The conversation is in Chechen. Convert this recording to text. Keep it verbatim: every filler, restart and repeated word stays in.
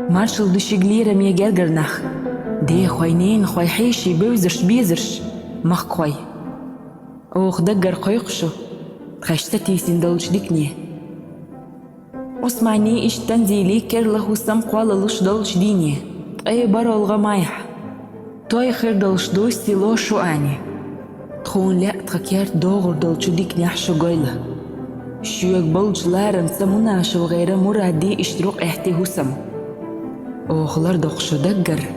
Маршал ду шуга, лераме гергара нах, дехой, ненахой, хьеший, бевзарш, безарш, махкахой. Оха даггара кхойкху шу, тхаьш сатийсина долчу дикане. Ӏусманний, иштта Танзилий керла хӀусам кхоллалуш долчу дийне, ткъе бархӀалгӀа майхь. Той хир долуш ду Сило Шуани. Тхуна лаьа тхан керта догӀур долчу диканехь шу гойла. Шуьга болчу ларамца Мунашев гӀера Мурадий иштта рукъ эттий хӀусам. Оха лардокху шу даггара,